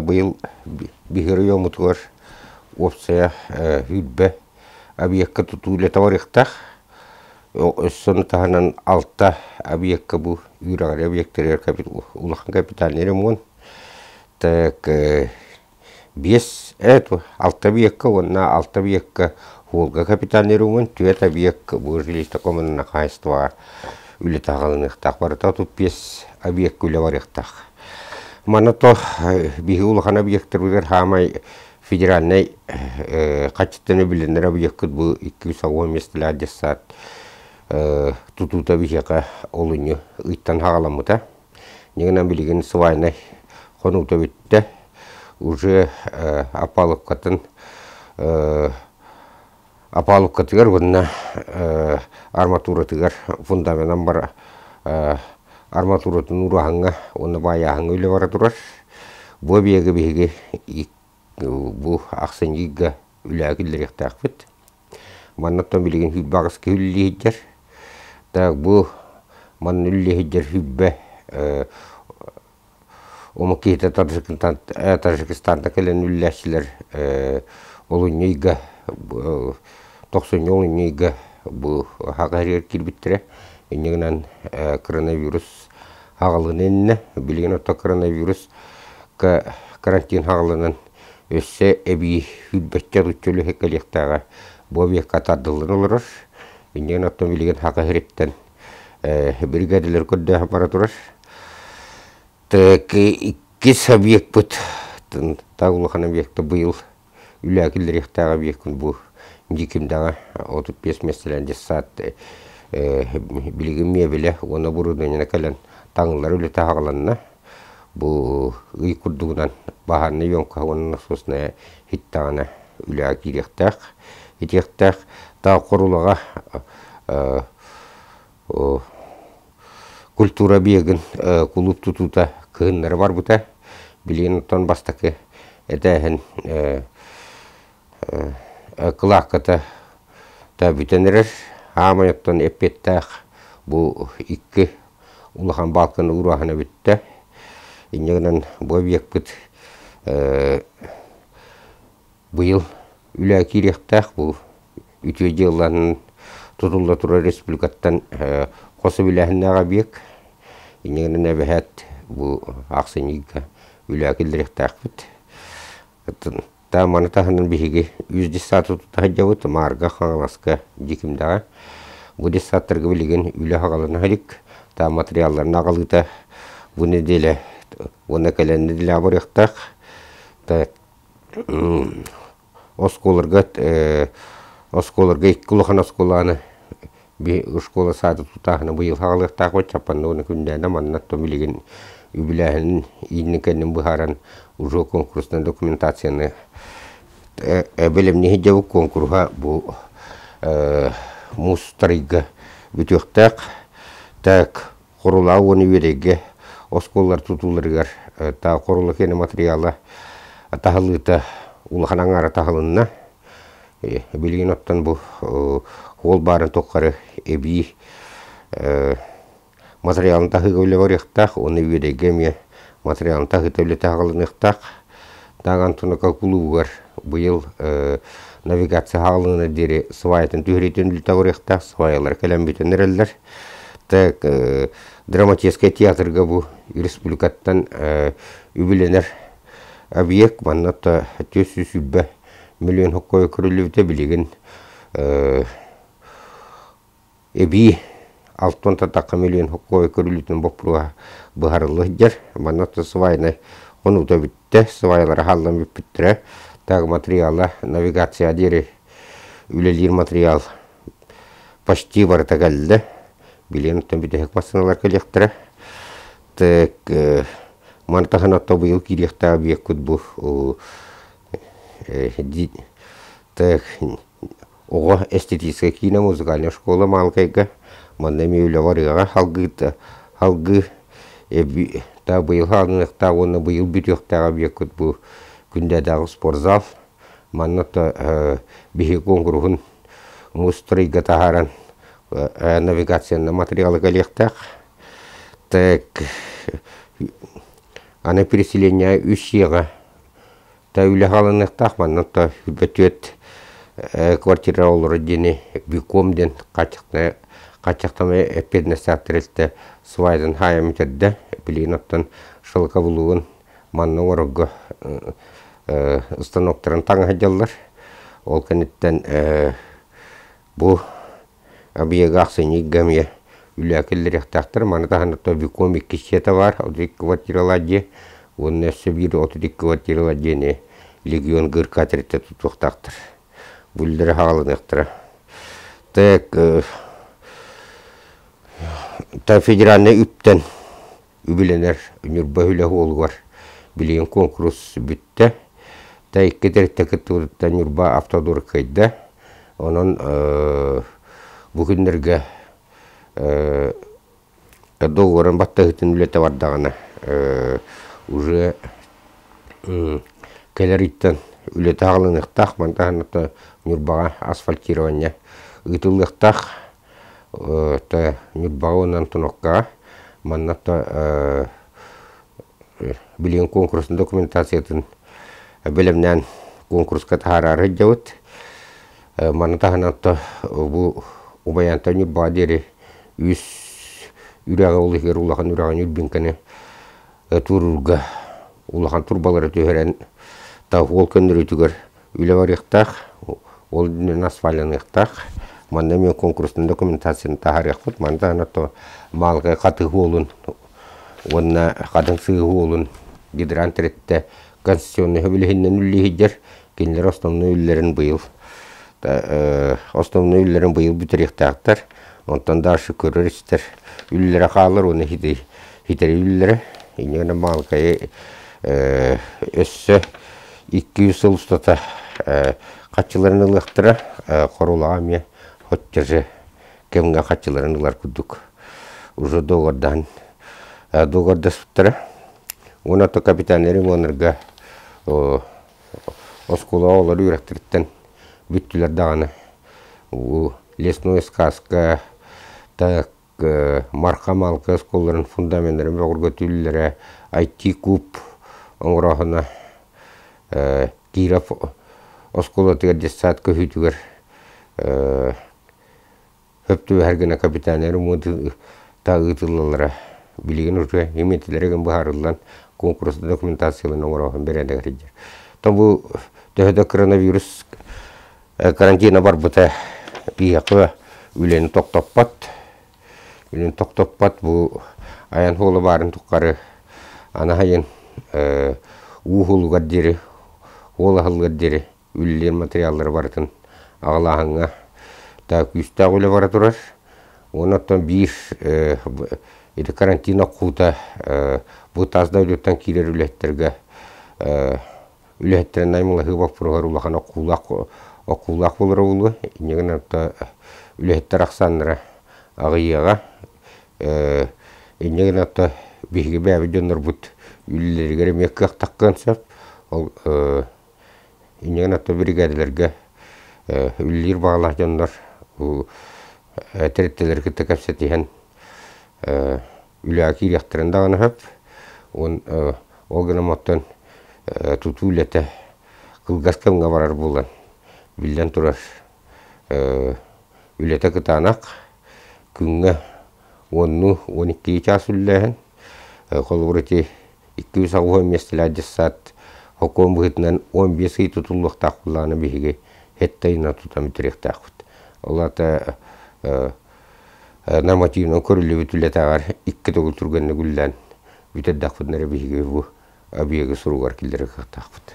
Быйыл биһиги оройуоммутугар уопсайа 20 объекка тутуу үлэтэ барыахтаах. Өссө таһынан алта объекка бу үөрэҕэр объектарыгар улахан капитальный ремонт. Так биэс алта объекка уонна алта объекка Волга капитальный ремонт, түөрт объект бу жилищно-коммунальное хаһаайыстыбаҕа үлэтэ аҕалыныахтаах. Барыта 35 объекка үлэ барыахтаах. Манна то биһиги улахан объектарбытыгар хаамай федеральнай хаччыттан үбүлэнэр объеккыт бу 280 миэстэлээх детсад тутуута биһиэхэ олунньу ыйтан хаҕаламмыта. Ньыгынан билигин свайнай хонуута бүттэ. Уже опалубкатын опалубкатыгар уонна арматуратыгар фундаменан бар арматуратын уруһаҥҥа уонна баайааһыҥҥа үлэ бара турар. Бу объегы биһиги бу ахсынньы ыйга үлэҕэ киллэриэхтээхпит. Манна оттон билигин сүүрбэ аҕыс киһи үлэлии сылдьар. Так бу манна үлэлии сылдьар 20 омук киһитэ Таджикистантан кэлэн үлэлээччилэр олунньу ыйга тохсунньу олунньу ыйга бу Саха сиригэр киирбиттэрэ. Инньэ гынан коронавирус хаҕылына иннэ. Билигин оттон коронавирус карантин хаҕылынан өссө эбии сүүрбэччэ отучча үлэһит кэлиэхтээҕэ бу объекка тардыллан олорор. Инньэ гынан оттон билигин Саха сириттэн биригээдэлэр көрдөһөн бара турар. Так иккис объекпыт так улахан объекта быйыл үлэ киллэриэхтээх объекпын бу Дьикимдэҕэ 35 миэстэлээх детсад билигин миэбэлэ уонна оборудование кэлэн таҥыллар үлэтэ аҕаланна. Бу ый курдугунан баһаарынай емкоһа уонна насосная иһиттэҕинэ үлэҕэ киириэхтээх, итиэхтээх. Таах Хорулаҕа культура объегын кулууп тутуута кыһыннары барбыта. Билигин оттон бастакы этээһин кылаакката да бүтэн эрэр. Аамай оттон эппиэттээх бу икки улахан баалканы уурааһына бүттэ. Инньэ гынан бу объекпыт быйыл үлэ киириэхтээх бу үтүө дьыаланан тутулла турар республикаттан хос үбүлээһиннээх объект. Инньэ гынан эбэһээт бу ахсынньыга үлэ киллэриэхтээхпит. Та маны таһынан биһиги үс детсады тута сылдьабыт Маарга, Хаҥаласка, Дьикимдэҕэ. Бу детсадтарга билигин үлэ хаҕалана илик. Та материалларын аҕалыыта бу неделя уонна кэлэн нэдиэлэҕэ барыахтаах. Та оскуоларга оскуоларга икки улахан оскуоланы школа саады тутааһына быйыл хаалыахтаах Чаппанна уонна Күндээнэ манна оттон билигин үбүлээһинин иинин кэннин быһааран уже конкурсная документацияны бэлэмниһи дьабык куонкуруһа бу муус тарыйга бүтүөхтээх. Так Хорулаа уонна Үөдэйгэ оскуолалар тутууларыгар та Хорула киэнэ материала таһыллыыта улахан аҥаара таһылынна. Билигин оттон бу уол баарын тухары эбии материалын таһыыга үлэ барыахтаах уонна Үөдэйгэ эмиэ материалын таһыыта үлэтэ аҕалыныахтаах. Таах Антоновка кулуубугар быйыл навигация хаалыына диэри сваятын түһэриитин үлэтэ барыахтаах, сваялар кэлэн бүтэн эрэллэр. Так драматическай театрга бу республикаттан үбүлэнэр объект манна 420 миллион хоккойу көрүллүбүтэ билигин эбии алтан татакка миллион хоккойу көрүллүүтүн боппуруоһа быһарылла сылдьар. Манна свайнай хонуута бүттэ, свайлара хааллан бүппүттэрэ. Так материала навигация диэри үлэлиир материал почти барыта кэллэ. Билигин оттон бүтэһик массыыналар кэлиэхтэрэ. Так маны таһынан отто быйыл киириэхтээх объекпыт бу так оҕо эстетическай киинэ музыкальная школа Маалыкайга манна эмиэ үлэ барыаҕа салгыы салгыы та быйыл хаалыныахтаах уонна быйыл бүтүөхтээх объекпыт бу Күндээдээҕи спортзал манна то биһиги куонкуруһун муус-стройга таһааран навигационнай материалы кэлиэхтээх. Так аны переселение үс сиэҕэ Та үлэ хаалыныахтаах манна та бөтүөт квартира олорор диэни Биком диэн хааччахтамай эппиэтинэстээх тэрилтэ свайдан хаайан бүтэрдэ. Билигин оттон шелковулугун манна оҥорорго станоктарын таҥа сылдьаллар. Ол кэнниттэн бу Объегы ахсынньыга эмиэ үлэ киллэриэхтээхтэр. Маны таһынан Тобиком икки дьиэтэ баар, 32 квартиралаах дьиэ уонна өссө биир 32 квартиралаах дьиэни Легион ГРК тэрилтэ тутуохтаахтар. Бу үлэлэри хааланыахтара. Так, та федеральнай үптэн үбүлэнэр Ньурба үлэ уолугар билигин куонкурус бүттэ. Та икки тэрилтэ кыттыбытыттан Ньурба автодор кыайда. Онон бу күннэргэ договорын баттаһыытын үлэтэ бардаҕына уже кэлэр ыйтан үлэтэ аҕалыныахтаах. Маны таһынан Ньурбаҕа асфальтирование ыытыллыахтаах. Ньурбаҕа уонна Антоновкаҕа манна билигин куонкурус документациятын бэлэмнээн куонкуруска таһаараары сылдьабыт. Маны таһынан бу Убайаантан Ньурбаҕа диэри үс үрэҕи ол иһигэр улахан үрэҕи Ньурбиҥканы туоруурга улахан турбалары түһэрэн ол көннөрүүтүгэр үлэ барыахтаах, ол үрдүнэн асфальтаныахтаах. Манна эмиэ конкурсный документацияны таһаарыахпыт. Маны таһынан маалыкай хатыы уолун уонна хатыҥ сыыһы уолун гидрант тэрилтэ конституционнай билиһиннэн үллэһийдэр. Кинилэр основной үлэлэрин быйыл основной үлэлэрин быйыл бүтэриэхтээхтэр. Онтон дальше көрөр-истэр үлэлэрэ хаалар уонна хитэри үлэлэрэ. Инньэ гынан маалыкайы өссө 200 сыл устата хаччыларын ылыахтара, Хорулаҕа эмиэ оччо кэмҥэ хаччыларын ылар курдук уже договордаһан договордаспыттара. Уонна то капитальнай ремоннарга оскуолаҕа олору үөрэхтэриттэн бүттүлэр даҕаны лесной сказка так Марха-Малка оскуолаларын фундаменнарын бөҕөргөтүүллэрэ, IT-куб оҥорооһуна, Киров оскуолатыгар детсад көһүүтүгэр хөп түбэһэр гына капитальнай ремонт ыытыллаллара билигин уже имитилэрэ гын быһаарыллан куонкурус документацияларын оҥорооһун бэрээдэгэр сылдьар. То бу төһө да коронавирус Карантина барбыта биһиэхэ үлэни тохтоппот. Үлэни тохтоппот бу айан суола баарын тухары анаһайын уу уһулугар диэри, уол аһыллыар диэри үлэлиир материаллары барытын аҕалааһыҥҥа да күүстээх үлэ бара турар. Уонна оттон биир ити карантин оххуута бу тас дойдуттан киирэр үлэһиттэргэ үлэһиттэрин наймылаһыы боппуруоһар улахан оккуулаах оккуулаах буолара буолуо. Инньэ гынан үлэһиттэр ахсааннара аҕыйыаҕа. Инньэ гынан биһиги бэйэбит дьоннорбут үлэлэригэр эмиэ кыах таххыан сөп. Ол инньэ гынан биригээдэлэргэ үлэлиир баҕалаах дьоннор тэрилтэлэри кытта кэпсэтиһэн үлэҕэ киириэхтэрин даҕаны сөп. Ол гынан оттон тутуу үлэтэ кылгас кэмҥэ барар буолан, биллэн турар, үлэтэ кытаанах. Күҥҥэ уоннуу, 12 чаас үлэлээһин. Холобур, ити 280 миэстэлээх дьыссаат сокуон быһыытынан 15 ый тутуллуохтаах буоллаҕына биһиги сэттэ ыйынан тутан бүтэриэхтээхпит. Ол аата нормативынан көрүллүбүт үлэтээҕэр икки төгүл түргэнник үлэлээн бүтэрдэхпитинэ эрэ биһиги бу объегы суругар киллэрэр кыахтаахпыт.